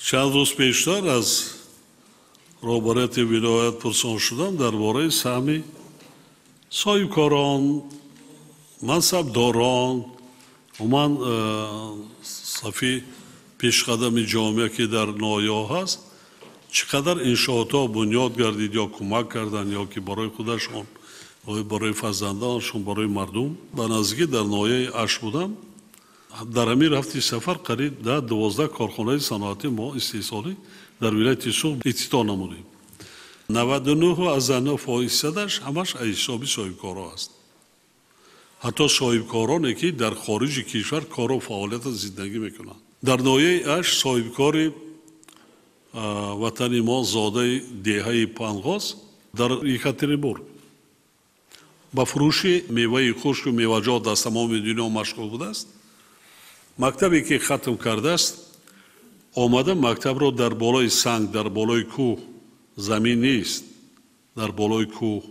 Чанд рӯз пештар аз роҳбарияти вилоят пурсон шудам дар бораи саҳми соҳибкорон, мансабдорон, умуман сафи пешқадами ҷомеа, ки дар ноҳияҳо ҳаст, чӣ қадар иншоотҳо бунёд гардид ё кӯмак карданд, ё ки барои худашон, барои фарзандонашон, барои мардум. Ба наздикӣ дар ноҳияи Ашт будам. Дар ҳамин рафти сафар қариб 10-12 корхонаи саноатӣ мо истеҳсолӣ дар вилояти Суғд ифтитоҳ намудем. 99,9% ҳиссадаш ҳамаш аз ҳисоби соҳибкорҳо аст. Ҳатто соҳибкороне, ки дар хориҷи кишвар кору фаъолията зиндагӣ мекунанд. Дар ноҳияи Ашт соҳибкори ватани мо, зодаи деҳаи Панғоз дар Екатеринбург, ба фурӯши меваи хушку меваҷот дар тамоми дунё машғул будааст. Мактабе ки хатм кардааст, омада мактабро дар болои санг, дар болои кӯҳ, замин нест, дар болои кӯҳ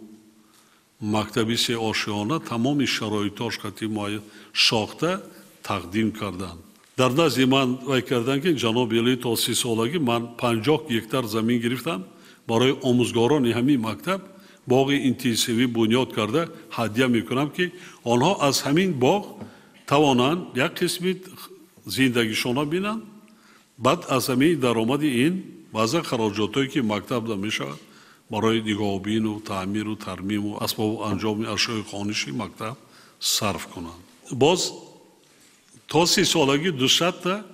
мактаби сеошиёна тамоми шароитош қати муайян сохта тақдим карданд. Дар назди ман вай карданд, ки ҷаноби олӣ, то 30 солагӣ ман 50 гектар замин гирифтам, барои омӯзгорони ҳамин мактаб боғи интенсивӣ бунёд карда ҳадя мекунам, ки онҳо аз ҳамин боғ тавонанд як қисми зиндагишонро бинанд, баъд аз ҳамин даромади ин баъзан хароҷотҳое, ки мактабда мешавад, барои нигоҳубину таъмиру тармиму асбобу анҷоми ашёи хониши мактаб сарф кунанд. Боз то 30 солагӣ 200-та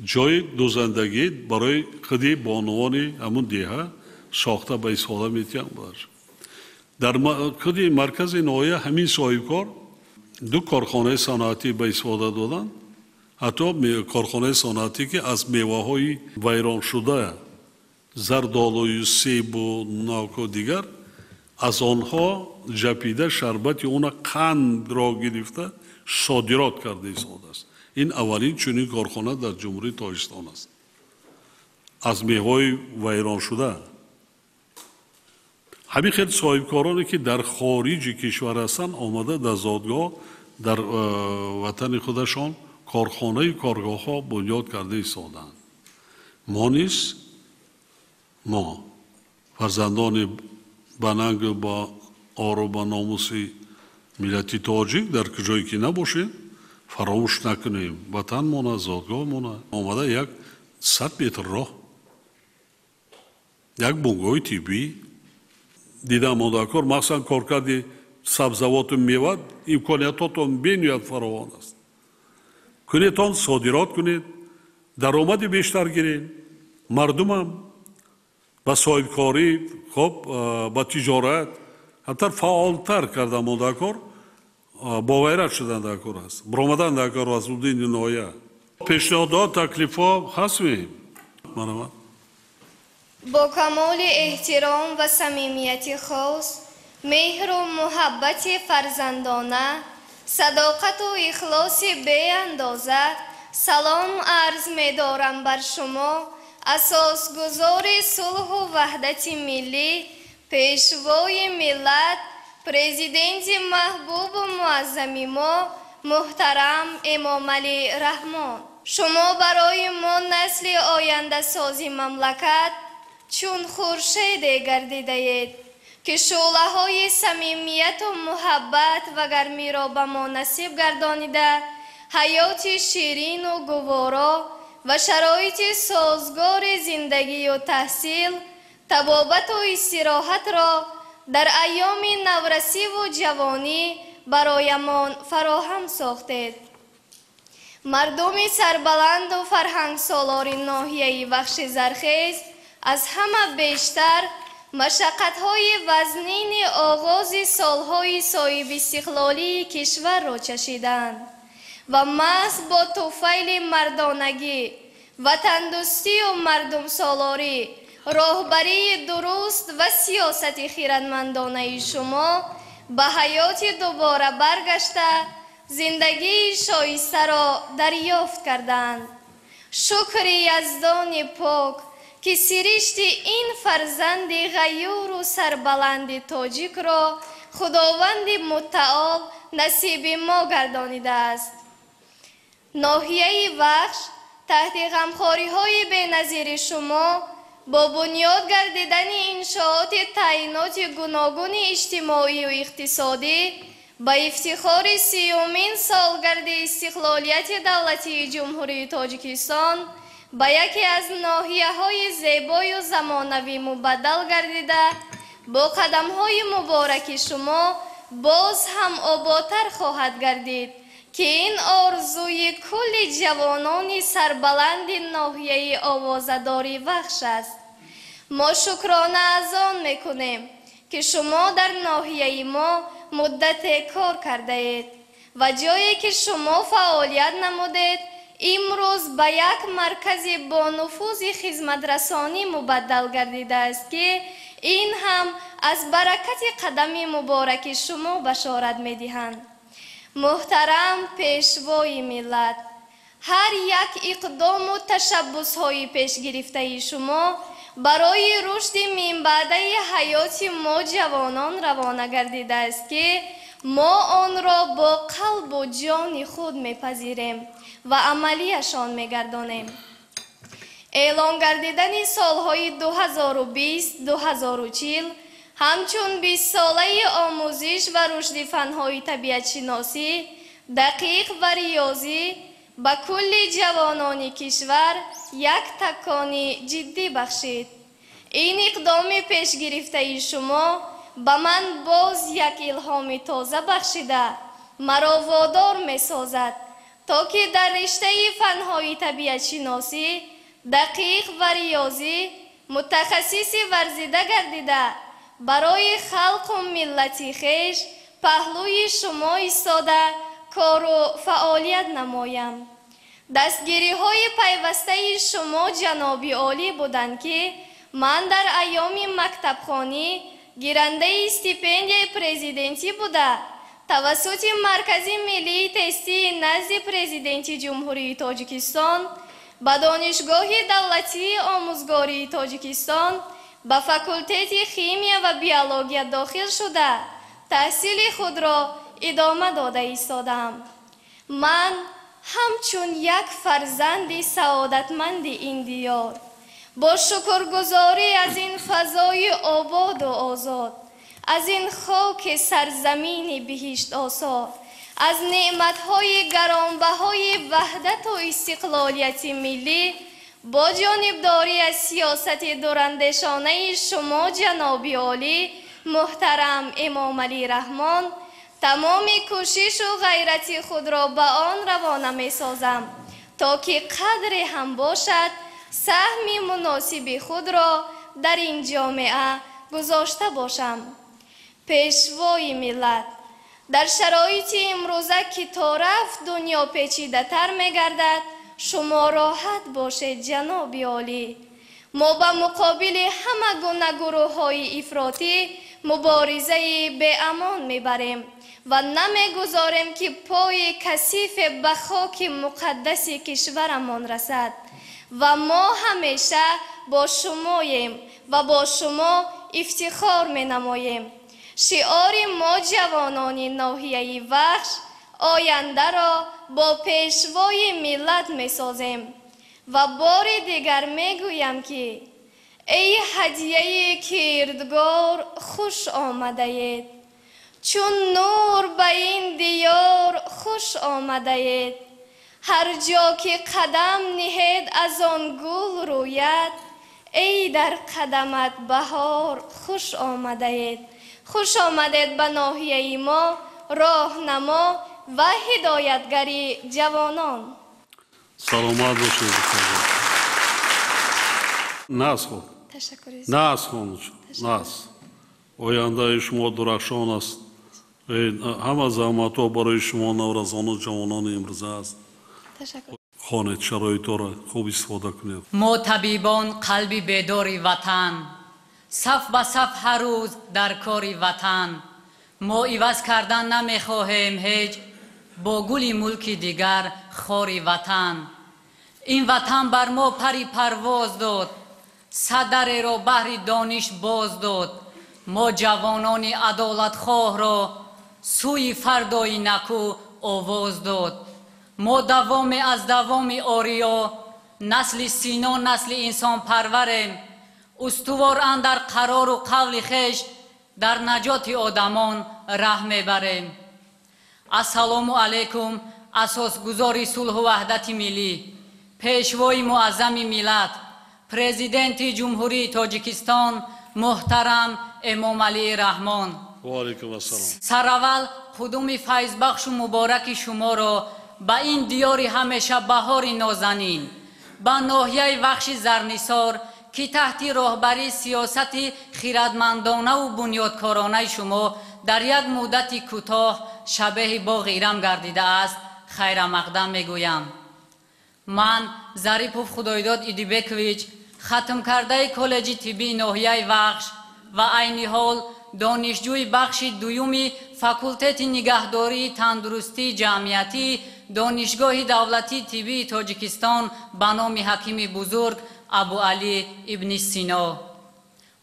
ҷои дузандагӣ барои худи бонувони ҳамун деҳа сохта ба истифода метиҳам. Дар худи маркази ноҳия ҳамин соҳибкор ду корхонаи саноатӣ ба истифода доданд. Ҳатто корхонаи саноатӣ, ки аз меваҳои вайроншуда, зардолую себу ноку дигар, аз онҳо ҷапида, шарбати она қандро гирифта содирот карда истодааст. Ин аввалин чунин корхона дар Ҷумҳурии Тоҷикистон аст, аз меваҳои вайроншуда. Ҳамин хел соҳибкороне, ки дар хориҷи кишвар ҳастанд, омада дар зодгоҳ, дар ватани худашон корхонаи коргоҳҳо бунёд карда истодаанд. Мо низ, мо фарзандони банангу ба ору ба номуси миллати тоҷик, дар куҷое ки набошем, фаромӯш накунем ватанмона, зодгоҳмона. Омада як 100 метр роҳ, як бунгоҳи тиббӣ дидам мондакор. Махсусан коркарди сабзавоту мева имкониятотон бениҳоят фаровон аст. Кунедон, содирот кунед, даромади бештар гиред. Мардумам ба соҳибкорӣ, хоб, ба тиҷорат ҳатто фаъолтар карда мондакор, боғайрат шудан дар кор аст, баромадан дар кор аз ҳудуди ноҳия. Пешниҳодҳо, таклифҳо ҳастми, марҳамат. Бо камоли эҳтиром ва самимияти хос, меҳру муҳаббати фарзандона, садоқату ихлоси беандоза салом арз медорам бар шумо, асосгузори сулҳу ваҳдати миллӣ, пешвои миллат, президенти маҳбубу муаззами мо муҳтарам Эмомалӣ Раҳмон. Шумо барои мо, насли ояндасози мамлакат, чун хуршеде гардидаед, ки шӯълаҳои самимияту муҳаббат ва гармиро ба мо насиб гардонида, ҳаёти ширину гуворо ва шароити созгори зиндагию таҳсил, табобату истироҳатро дар айёми наврасиву ҷавонӣ бароямон фароҳам сохтед. Мардуми сарбаланду фарҳангсолори ноҳияи Вахши зархез аз ҳама бештар машаққатҳои вазнини оғози солҳои соҳибистиқлолии кишварро чашиданд ва маҳз бо туфайли мардонагӣ, ватандӯстию мардумсолорӣ, роҳбарии дуруст ва сиёсати хирадмандонаи шумо ба ҳаёти дубора баргашта, зиндагии шоистаро дарёфт карданд. Шукри Яздони пок, ки сиришти ин фарзанди ғаюру сарбаланди тоҷикро Худованди муттаол насиби мо гардонидааст. Ноҳияи Вахш таҳти ғамхориҳои беназири шумо бо бунёд гардидани иншооти таъиноти гуногуни иҷтимоию иқтисодӣ ба ифтихори 30-умин солгарди истиқлолияти давлатии Ҷумҳурии Тоҷикистон ба яке аз ноҳияҳои зебою замонавӣ мубаддал гардида, бо қадамҳои мубораки шумо боз ҳам ободтар хоҳад гардид, ки ин орзуи кулли ҷавонони сарбаланди ноҳияи овозадори Вахш аст. Мо шукрона аз он мекунем, ки шумо дар ноҳияи мо муддате кор кардаед ва ҷое ки шумо фаъолият намудед, имрӯз ба як маркази бонуфузи хизматрасонӣ мубаддал гардидааст, ки ин ҳам аз баракати қадами мубораки шумо башорат медиҳанд. Муҳтарам пешвои миллат, ҳар як иқдому ташаббусҳои пешгирифтаи шумо барои рушди минбаъдаи ҳаёти мо ҷавонон равона гардидааст, ки мо онро бо қалбу ҷони худ мепазирем ва амалиашон мегардонем. Эълон гардидани солҳои 2020-2040 ҳамчун 20-солаи омӯзиш ва рушди фанҳои табиатшиносӣ, дақиқ ва риёзӣ ба кулли ҷавонони кишвар як такони ҷиддӣ бахшид. Ин иқдоми пешгирифтаи шумо ба ман боз як илҳоми тоза бахшида, маро водор месозад, то ки дар риштаи фанҳои табиатшиносӣ, дақиқ ва риёзӣ мутахассиси варзида гардида, барои халқу миллати хеш паҳлӯи шумо истода кору фаъолият намоям. Дастгириҳои пайвастаи шумо ҷаноби олӣ буданд, ки ман дар айёми мактабхонӣ гирандаи стипендияи президентӣ буда, тавассути Маркази миллии тестии назди Президенти Ҷумҳурии Тоҷикистон ба Донишгоҳи давлатии омӯзгории Тоҷикистон ба факултети химия ва биология дохил шуда, таҳсили худро идома дода истодам. Ман ҳамчун як фарзанди саодатманди ин диёр бо шукргузорӣ аз ин фазои ободу озод, аз ин хоки сарзамини биҳиштосо, аз неъматҳои гаронбаҳои ваҳдату истиқлолияти миллӣ бо ҷонибдорӣ аз сиёсати дурандешонаи шумо ҷаноби олӣ муҳтарам Эмомалӣ Раҳмон тамоми кӯшишу ғайрати худро ба он равона месозам, то ки қадре ҳам бошад саҳми муносиби худро дар ин ҷомеа гузошта бошам. Пешвои миллат, дар шароити имрӯза ки то рафт дунё печидатар мегардад, шумо роҳат бошед ҷаноби олӣ. Мо ба муқобили ҳама гуна гурӯҳҳои ифротӣ муборизаи беамон мебарем ва намегузорем, ки пои касифе ба хоки муқаддаси кишварамон расад. Ва мо ҳамеша бо шумоем ва бо шумо ифтихор менамоем. Шиори мо ҷавонони ноҳияи Вахш ояндаро бо пешвои миллат месозем. Ва бори дигар мегӯям, ки эй ҳадияи кирдгор хуш омадаед, чун нур ба ин диёр хуш омадаед. Ҳар ҷо ки қадам ниҳед аз он гул рӯяд, эй дар қадамат баҳор хуш омадаед. Хуш омадед ба ноҳияи мо, роҳнамо ва ҳидоятгари ҷавонон. Саломат бошед. Нас хуб. Нас хонум, нас. Ояндаи шумо дурахшон аст. Ҳама заҳматҳо барои шумо навразону ҷавонони имрӯза аст. Хонед, шароитҳоро хуб истифода кунед. Мо табибон қалби бедори ватан, саф ба саф ҳар рӯз дар кори ватан. Мо иваз кардан намехоҳем ҳеҷ бо гули мулки дигар хори ватан. Ин ватан бар мо пари парвоз дод, садареро баҳри дониш боз дод. Мо ҷавонони адолатхоҳро сӯи фардои накӯ овоз дод. Мо давоме аз давоми ориё, Насли Сино насли инсонпарварем, устувор андар қарору қавли хеш, дар наҷоти одамон раҳ мебарем. Ассалому алайкум, асосгузори сулҳу ваҳдати миллӣ, пешвои муаззами миллат, президенти Ҷумҳурии Тоҷикистон муҳтарам Эмомалӣ Раҳмон. Ва алайкум ассалом. Сараввал қудуми файзбахшу мубораки шуморо ба ин диёри ҳамеша баҳори нозанин, ба ноҳияи Вахши Зарнисор, ки таҳти роҳбарии сиёсати хирадмандонаву бунёдкоронаи шумо дар як муддати кӯтоҳ шабеҳи боғи Ирам гардидааст, хайрамақдам мегӯям. Ман Зарипов Худойдод Идибекович, хатмкардаи коллеҷи тиббии ноҳияи Вахш ва айни ҳол донишҷӯи бахши дуюми факултети нигаҳдории тандурустии ҷамъиятӣ Донишгоҳи давлатии тиббии Тоҷикистон ба номи ҳакими бузург Абуалӣ ибни Сино.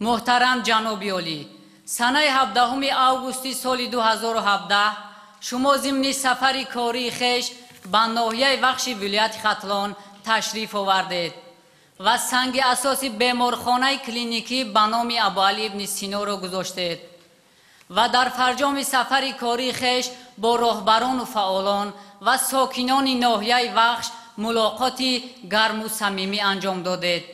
Муҳтарам ҷаноби олӣ, санаи 17 августи соли 2017 шумо зимни сафари кории хеш ба ноҳияи Вахши вилояти Хатлон ташриф овардед ва санги асоси беморхонаи клиникӣ ба номи Абуалӣ ибни Синоро гузоштед ва дар фарҷоми сафари кории хеш бо роҳбарону фаъолон ва сокинони ноҳияи Вахш мулоқоти гарму самимӣ анҷом додед.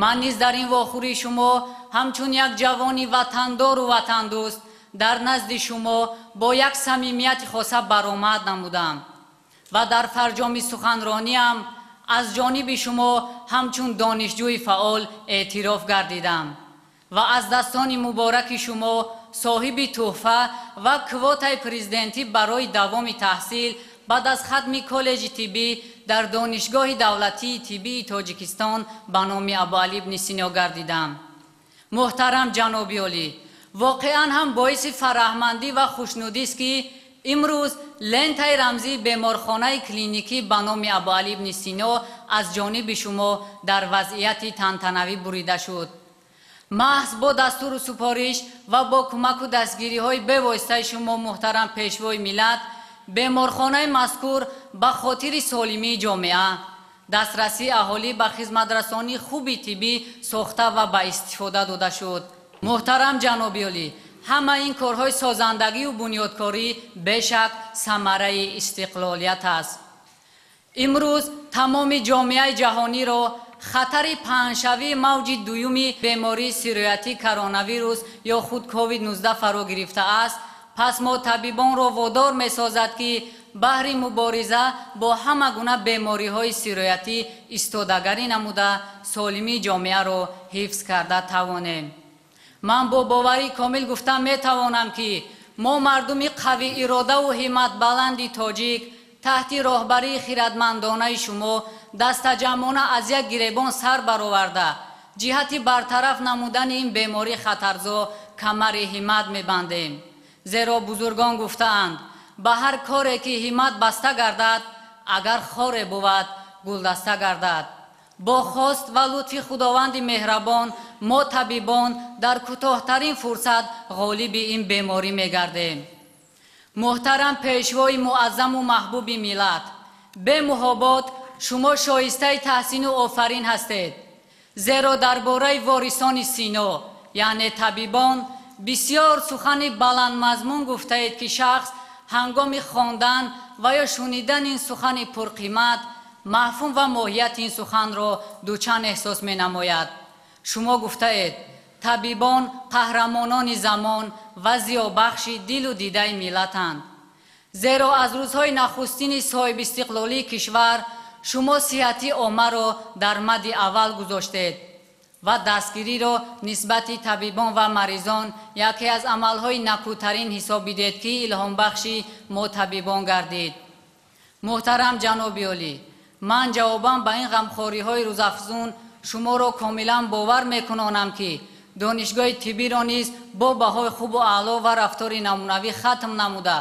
Ман низ дар ин вохӯрии шумо ҳамчун як ҷавони ватандору ватандӯст дар назди шумо бо як самимияти хоса баромад намудам ва дар фарҷоми суханрониам аз ҷониби шумо ҳамчун донишҷӯи фаъол эътироф гардидам ва аз дастони мубораки шумо соҳиби тӯҳфа ва квотаи президентӣ барои давоми таҳсил баъд аз хатми коллеҷи тиббӣ дар Донишгоҳи давлатии тиббии Тоҷикистон ба номи Абуалӣ ибни Сино гардидам. Муҳтарам ҷаноби олӣ, воқеан ҳам боиси фараҳмандӣ ва хушнудист, ки имрӯз лентаи рамзии беморхонаи клиникӣ ба номи Абуалӣ ибни Сино аз ҷониби шумо дар вазъияти тантанавӣ бурида шуд. Маҳз бо дастуру супориш ва бо кӯмаку дастгириҳои бевоситаи шумо, муҳтарам пешвои миллат, беморхонаи мазкур ба хотири солимии ҷомеа, дастрасии аҳолӣ ба хизматрасонии хуби тиббӣ сохта ва ба истифода дода шуд. Муҳтарам ҷаноби олӣ, ҳама ин корҳои созандагию бунёдкорӣ бешак самараи истиқлолият аст. Имрӯз тамоми ҷомеаи ҷаҳониро хатари паҳншавии мавҷи дуюми бемории сироятӣ коронавирус ё худ COVID-19 фаро гирифтааст. Пас мо табибонро водор месозад, ки баҳри мубориза бо ҳама гуна бемориҳои сироятӣ истодагарӣ намуда, солимии ҷомеаро ҳифз карда тавонем. Ман бо боварии комил гуфта метавонам, ки мо мардуми қавииродаву ҳимматбаланди тоҷик таҳти роҳбарии хирадмандонаи шумо дастаҷамъона аз як гиребон сар бароварда, ҷиҳати бартараф намудани ин бемории хатарзо камари ҳиммат мебандем. Зеро бузургон гуфтаанд, ба ҳар коре ки ҳиммат баста гардад, агар хоре бувад, гулдаста гардад. Бо хост ва лутфи Худованди меҳрабон мо табибон дар кӯтоҳтарин фурсат ғолиби ин беморӣ мегардем. Муҳтарам пешвои муаззаму маҳбуби миллат, бемуҳобот шумо шоистаи таҳсину офарин ҳастед, зеро дар бораи ворисони Сино, яъне табибон, бисёр сухани баландмазмун гуфтаед, ки шахс ҳангоми хондан ва ё шунидани ин сухани пурқимат мафҳум ва моҳияти ин суханро дучанд эҳсос менамояд. Шумо гуфтаед, табибон қаҳрамонони замон ва зиёбахши дилу дидаи миллатанд. Зеро аз рӯзҳои нахустини соҳибистиқлолии кишвар шумо сиҳатии оммаро дар мадди аввал гузоштед ва дастгириро нисбати табибон ва маризон яке аз амалҳои накӯтарин ҳисобидед, ки илҳомбахши мо табибон гардид. Муҳтарам ҷаноби олӣ, ман ҷавобан ба ин ғамхориҳои рӯзафзун шуморо комилан бовар мекунонам, ки донишгоҳи тиббиро низ бо баҳои хубу аъло ва рафтори намунавӣ хатм намуда,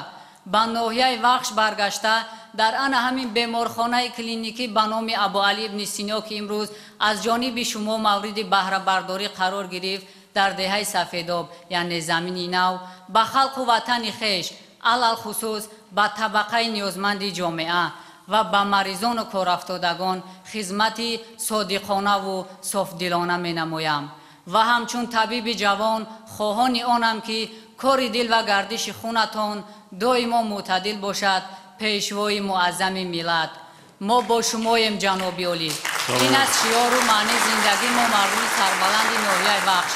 ба ноҳияи Вахш баргашта, дар ана ҳамин беморхонаи клиникӣ ба номи Абуалӣ ибни Сино, ки имрӯз аз ҷониби шумо мавриди баҳрабардорӣ қарор гирифт, дар деҳаи Сафедоб, яъне замини нав, ба халқу ватани хеш, алалхусус ба табақаи ниёзманди ҷомеа, ва ба маризону корафтодагон хизмати содиқонаву софдилона менамоям. Ва ҳамчун табиби ҷавон хоҳони онам, ки кори дил ва гардиши хунатон доимо мӯътадил бошад. Пешвои муаззами миллат, мо бо шумоем, ҷаноби олӣ. Ин аст шиёру маънии зиндагии мо, мардуми сарбаланди ноҳияи Вахш.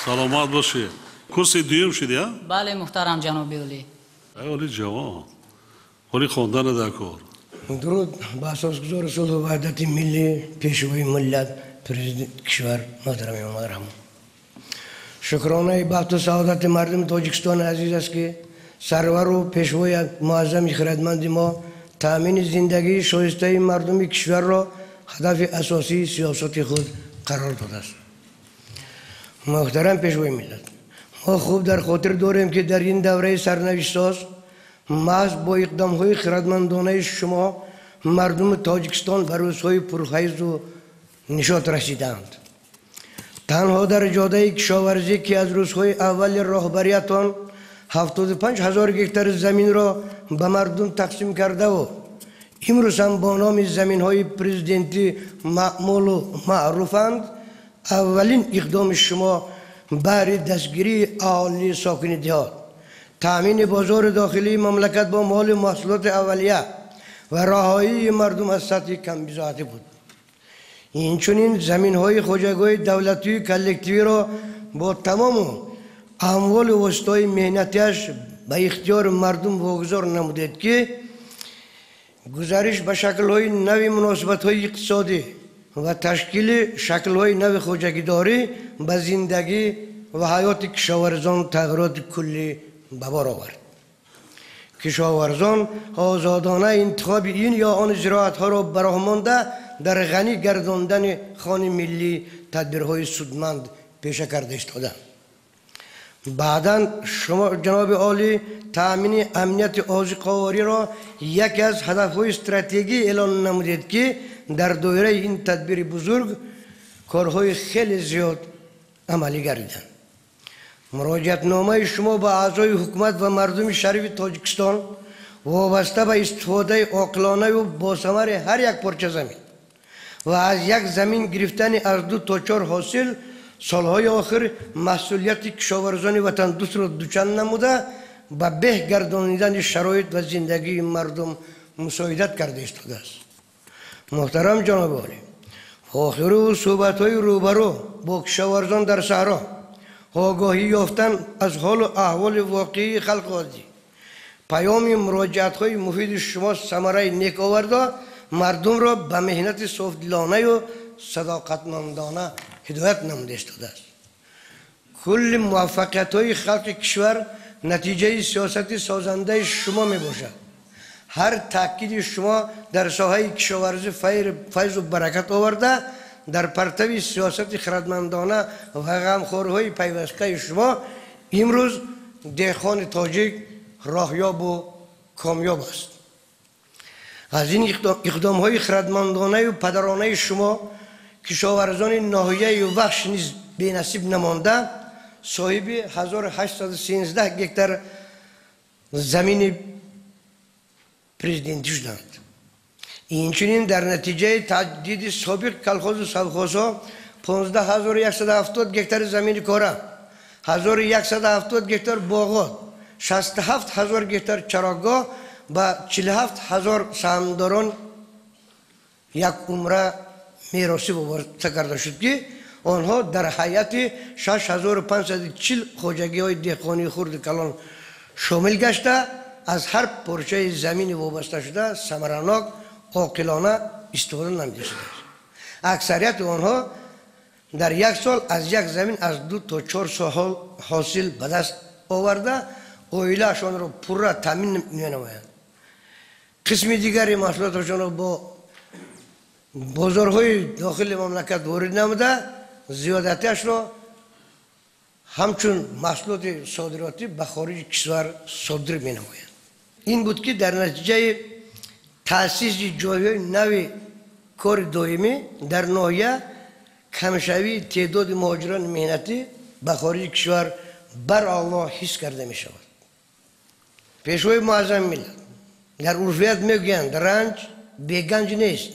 Саломат бошед. Курси дуюм шуди, а? Бале, муҳтарам ҷаноби олӣ. Оли ҷавон, ҳоли хондана дар кор. Дуруд ба асосгузори сулҳу ваҳдати миллӣ, пешвои миллат, президенти кишвар муҳтарам Эмомалӣ Раҳмон. Шукронаи бахту саодати мардуми Тоҷикистони азиз аст, ки сарвару пешвои муаззами хирадманди мо таъмини зиндагии шоистаи мардуми кишварро ҳадафи асосии сиёсати худ қарор додааст. Муҳтарам пешвои миллат, мо хуб дар хотир дорем, ки дар ин давраи сарнавиштсоз маҳз бо иқдомҳои хирадмандонаи шумо мардуми Тоҷикистон ба рӯзҳои пурфайзу нишот расидаанд. Танҳо дар ҷодаи кишоварзӣ, ки аз рӯзҳои аввали роҳбариятон 75 ҳазор гектар заминро ба мардум тақсим кардаву имрӯз ҳам бо номи заминҳои президентӣ маъмулу маъруфанд, аввалин иқдоми шумо баҳри дастгирии аҳолии сокини деҳот, таъмини бозори дохилии мамлакат бо моли маҳсулоти аввалия ва раҳоии мардум аз сатҳи камбизоатӣ буд. Инчунин заминҳои хоҷагиҳои давлатию коллективиро бо тамому амволу воситаҳои меҳнатиаш ба ихтиёри мардум вогузор намудед, ки гузариш ба шаклҳои нави муносибатҳои иқтисодӣ ва ташкили шаклҳои нави хоҷагидорӣ ба зиндагӣ ва ҳаёти кишоварзон тағйироти куллӣ ба бор овард. Кишоварзон озодона интихоби ин ё он зироатҳоро ба роҳ монда, дар ғанӣ гардондани хони миллӣ тадбирҳои судманд пеша карда истоданд. Баъдан шумо, ҷаноби олӣ, таъмини амнияти озиқовориро яке аз ҳадафҳои стратегӣ эълон намудед, ки дар доираи ин тадбири бузург корҳои хеле зиёд амалӣ гардиданд. Муроҷиатномаи шумо ба аъзои ҳукумат ва мардуми шарифи Тоҷикистон вобаста ба истифодаи оқилонаю босамари ҳар як порча замин ва аз як замин гирифтани аз ду то чор ҳосил солҳои охир масъулияти кишоварзони ватандӯстро дучанд намуда, ба беҳ гардонидани шароит ва зиндагии мардум мусоидат карда истодааст. Муҳтарам ҷаноби олӣ, охиру суҳбатҳои рӯбарӯ бо кишоварзон дар саҳро, огоҳӣ ёфтан аз ҳолу аҳволи воқеии халқи оддӣ, паёми муроҷиатҳои муфиди шумо самараи нек оварда, мардумро ба меҳнати софдилонаю садоқатмандона ҳидоят намуда истодааст. Кулли муваффақиятҳои халқи кишвар натиҷаи сиёсати созандаи шумо мебошад. Ҳар таъкиди шумо дар соҳаи кишоварзӣ файзу баракат оварда, дар партави сиёсати хирадмандона ва ғамхориҳои пайвастаи шумо имрӯз деҳқони тоҷик роҳёбу комёб аст. Аз ин иқдомҳои хирадмандонаю падаронаи шумо кишоварзони ноҳияи Вахш низ бенасиб намонда, соҳиби 1813 гектар замини президентӣ шуданд. Инчунин дар натиҷаи таҷдиди собиқ колхозу совхозҳо 15 170 гектари замини кора, 1170 гектар боғот, 67 ҳазор гектар чарогоҳ ба 47 ҳазор саҳмдорон як умра меросӣ вобаста карда шуд, ки онҳо дар ҳайати 6540 хоҷагиҳои деҳқонии хурду калон шомил гашта, аз ҳар порчаи замини вобасташуда самаранок, оқилона истифода намуда шудааст. Аксарияти онҳо дар як сол аз як замин аз ду то чор ҳосил ба даст оварда, оилаашонро пурра таъмин менамоянд. Қисми дигари маҳсулоташонро бо бозорҳои дохили мамлакат ворид намуда, зиёдатиашро ҳамчун маҳсулоти содиротӣ ба хориҷи кишвар содир менамоянд. Ин буд, ки дар натиҷаи таъсиси ҷойҳои нави кори доимӣ дар ноҳия камшавии теъдоди муҳоҷирони меҳнатӣ ба хориҷи кишвар барало ҳис карда мешавад. Пешвои муаззами миллат. Дар урфият мегӯянд, ранҷ беганҷ нест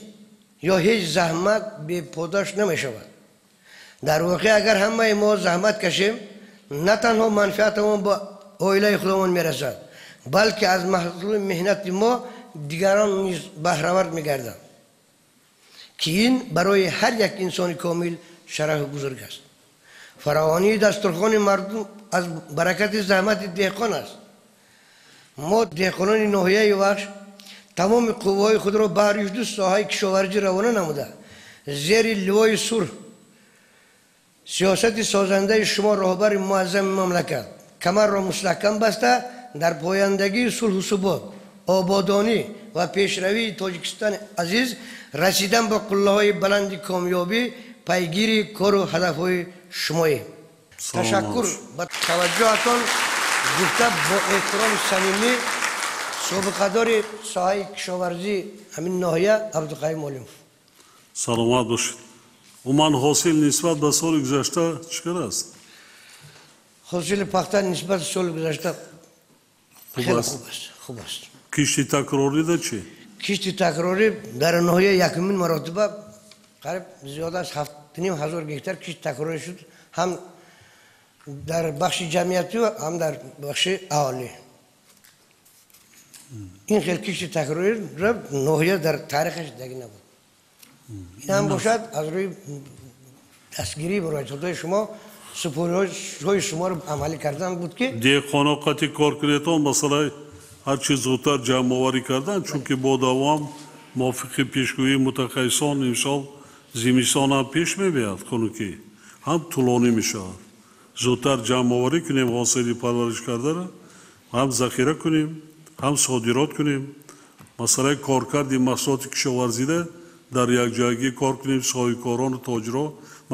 ё ҳеҷ заҳмат беподош намешавад. Дар воқеъ, агар ҳамаи мо заҳмат кашем, на танҳо манфиатамон ба оилаи худамон мерасад, балки аз маҳсули меҳнати мо дигарон низ баҳравар мегарданд, ки ин барои ҳар як инсони комил шарафи бузург аст. Фаровонии дастурхони мардум аз баракати заҳмати деҳқон аст. Мо, деҳқонони ноҳияи Вахш, тамоми қувваҳои худро ба рушду соҳаи кишоварзӣ равона намуда, зери ливои сурх сиёсати созандаи шумо, роҳбари муаззами мамлакат, камарро мустаҳкам баста, дар пояндагии сулҳу субот, ободонӣ ва пешравии Тоҷикистони азиз, расидан ба қуллаҳои баланди комёбӣ пайгири кору ҳадафҳои шумоем. Ташаккур ба таваҷҷӯҳатон гуфта, бо эҳтироми самимӣ, собиқадори соҳаи кишоварзии ҳамин ноҳия Абдуқаюм Олимов. Саломат бошед. Умуман, ҳосил нисбат ба соли гузашта чӣ қадар аст? Ҳосили пахта нисбати соли гузашта хеле хуб аст, хуб аст. Кишти такрорида чӣ? Кишти такрорӣ дар ноҳия якумин маротиба қариб зиёда аз 7500 гектар кишти такрорӣ шуд, ҳам дар бахши ҷамъиятӣ, ҳам дар бахши аҳолӣ. Ин хел кишти такрориро ноҳия дар таърихаш дидаги набуд. Ин ҳам бошад аз рӯи дастгирии муроҷиатҳои шумо, супориҳои шуморо амалӣ кардан буд, ки Деҳқоно қати кор кунедон, масалаи ҳарчи зудтар ҷамъоварӣ кардан, чунки бо давом, мувофиқи пешгӯии мутахассисон, имсол зимистон ҳам пеш мебиёяд, хунукӣ ҳам тӯлонӣ мешавад. Зудтар ҷамъоварӣ кунем ҳосили парвариш кардаро, ҳам захира кунем, ҳам содирот кунем. Масъалаи коркарди маҳсулоти кишоварзида дар якҷоягӣ кор кунем, соҳибкорону тоҷиро.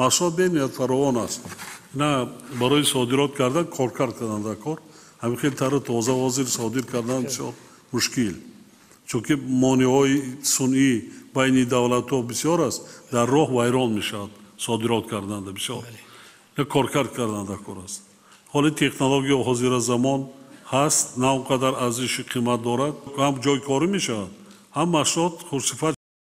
Маҳсулот бениҳоят фаровон аст, на барои содирот кардан коркард кардан дар кор. Ҳамин хел тару тоза ҳозир содир кардан бисёр мушкил, чунки монеаҳои сунъӣ байни давлатҳо бисёр аст, дар роҳ вайрон мешавад. Содирот карданда бисёр коркард кардан дар кор аст. Ҳоли технология ҳозира замон ҳаст, на он қадар арзиши қимат дорад, ҳам ҷои корӣ мешавад, ҳам маҳсулот хушсифат.